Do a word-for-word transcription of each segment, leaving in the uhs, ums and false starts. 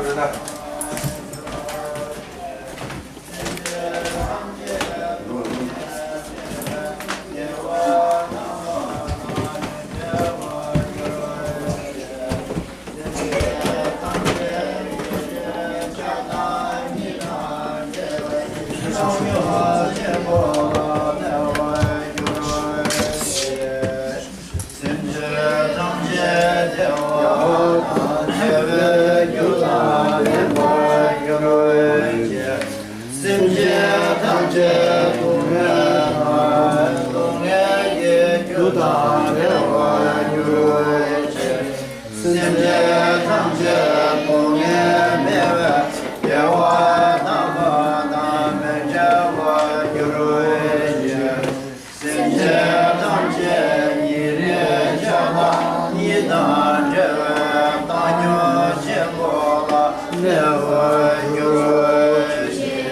སེམས་ཅན་ཐམས་ཅད་བདེ་བ་དང་བདེ་བའི་རྒྱུ་དང་ལྡན་པར་འགྱུར་བའི་ཕྱིར། སེམས་ཅན་ཐམས་ཅད་སྡུག་བསྔལ་དང་སྡུག་བསྔལ་གྱི་རྒྱུ་དང་བྲལ་བར་འགྱུར་བའི་ཕྱིར། སེམས་ཅན་ཐམས་ཅད་སྡུག་བསྔལ་མེད་པའི་བདེ་བ་དམ་པ་དང་མི་འབྲལ་བར་འགྱུར་བའི་ཕྱིར། སེམས་ཅན་ཐམས་ཅད་ཉེ་རིང་ཆགས་སྡང་གཉིས་དང་བྲལ་བའི་བཏང་སྙོམས་ཆེན་པོ་ལ་གནས་པར་འགྱུར་ཞིང་།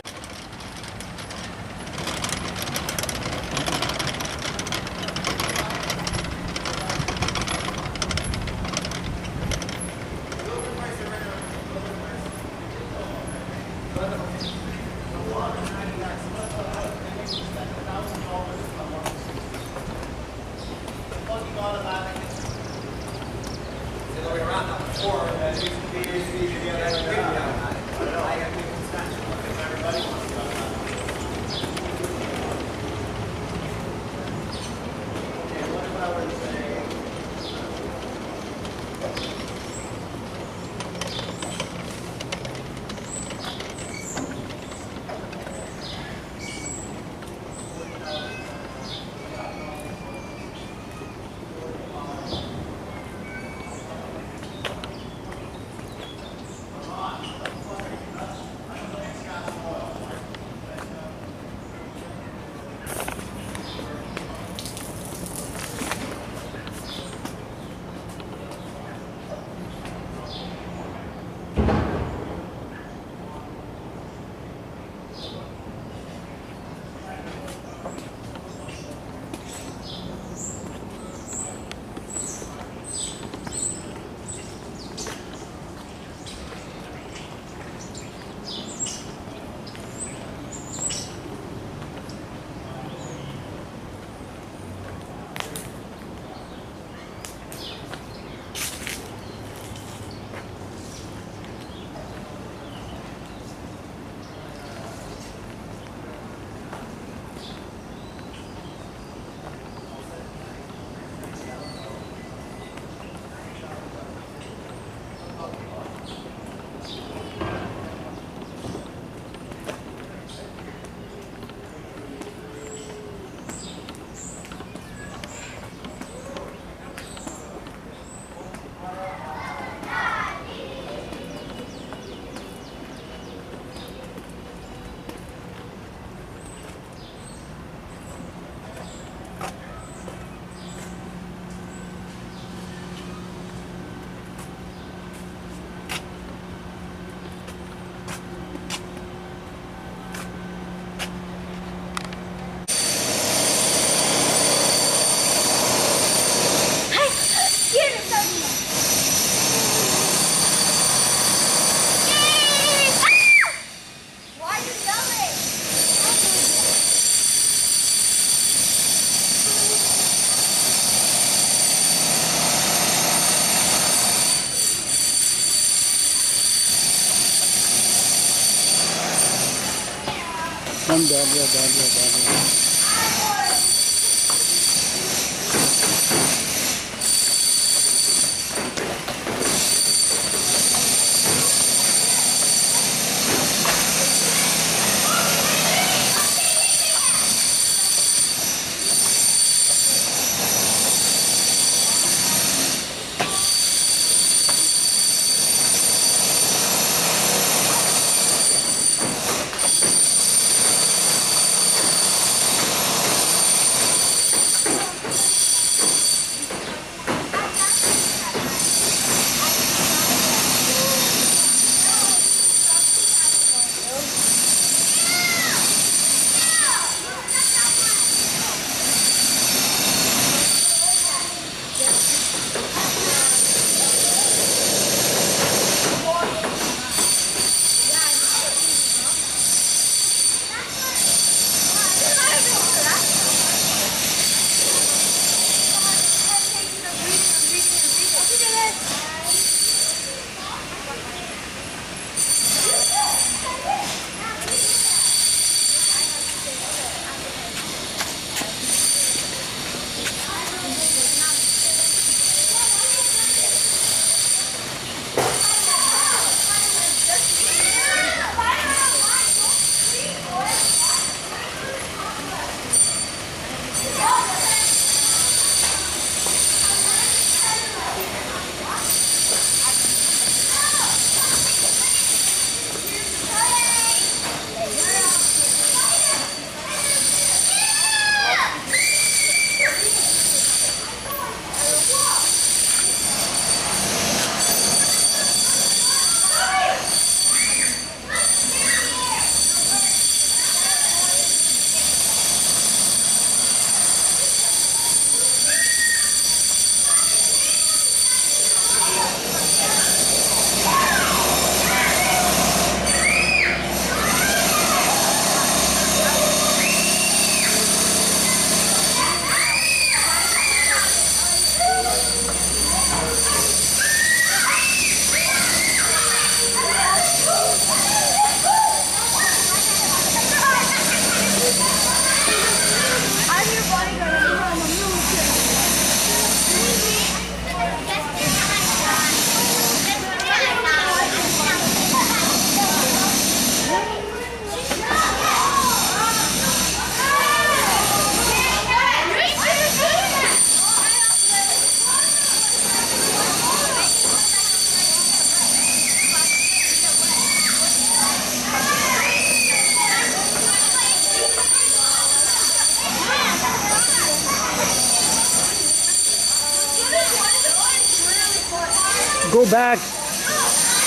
Go back.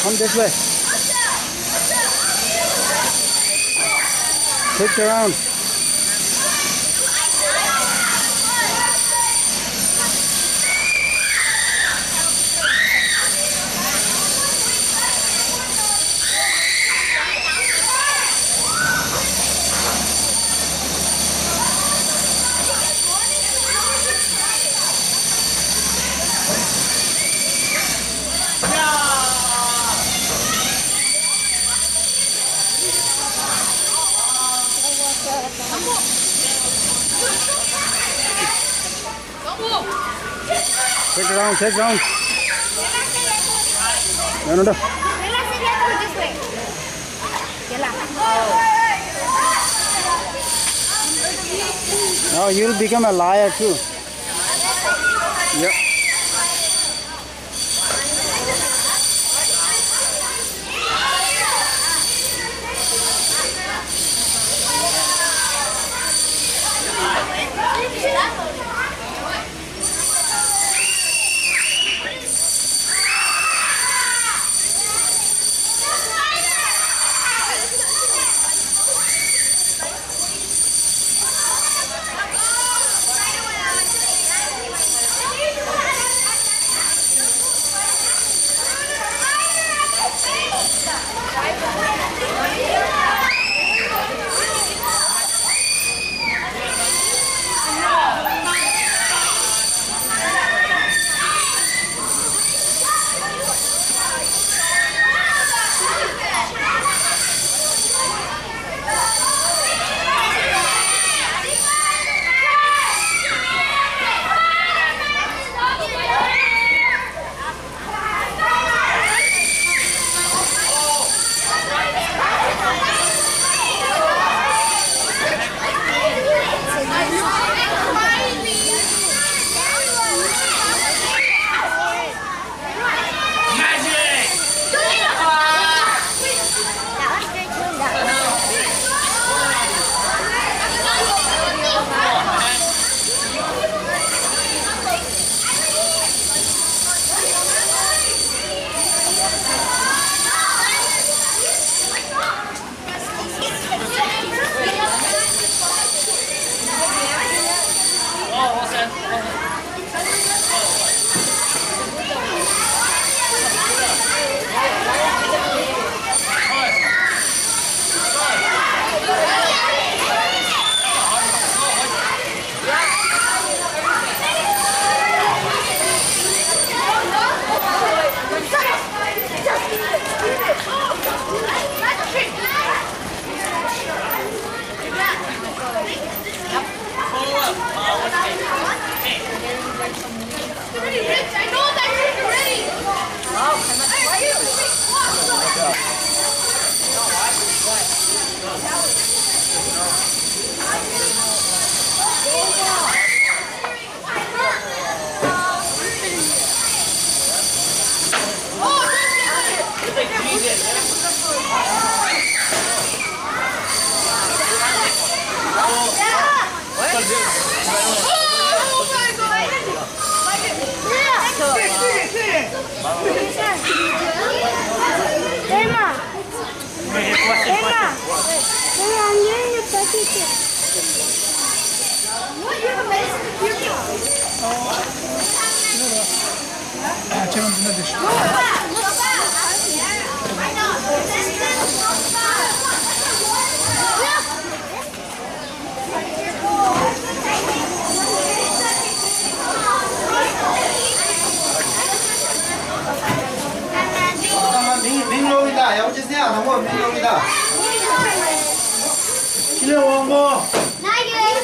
Come this way. Switch around. Take it down, take it down. No, no, no. Now you'll become a liar too. Yep. མིང་མིང་ལོག་གི་ད། ཡག་པོ་ཅིག་གསན་ཨ། དང་པོ་མིང་ལོག་གི་ད། ཕྱི་ལས་དབང་པོ། ན་ཡོད།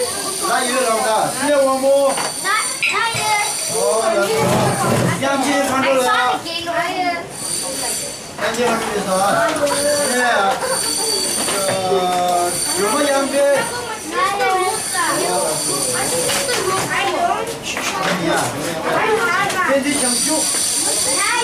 ན་ཡོད་ལོག་ད། ཕྱི་ལས་དབང་པོ། ན་ན་ཡོད། ཨོ་ལ། དབྱངས་ཅན་མཁའ་འགྲོ་ལ། ན་ཡོད། དབྱངས་ཅན་མཁའ་འགྲོ་ལ། ཨ་ནི། ཨ། སྒྲོལ་མ་དབྱངས་ཅན། བསྟན་འཛིན་བྱང་ཆུབ།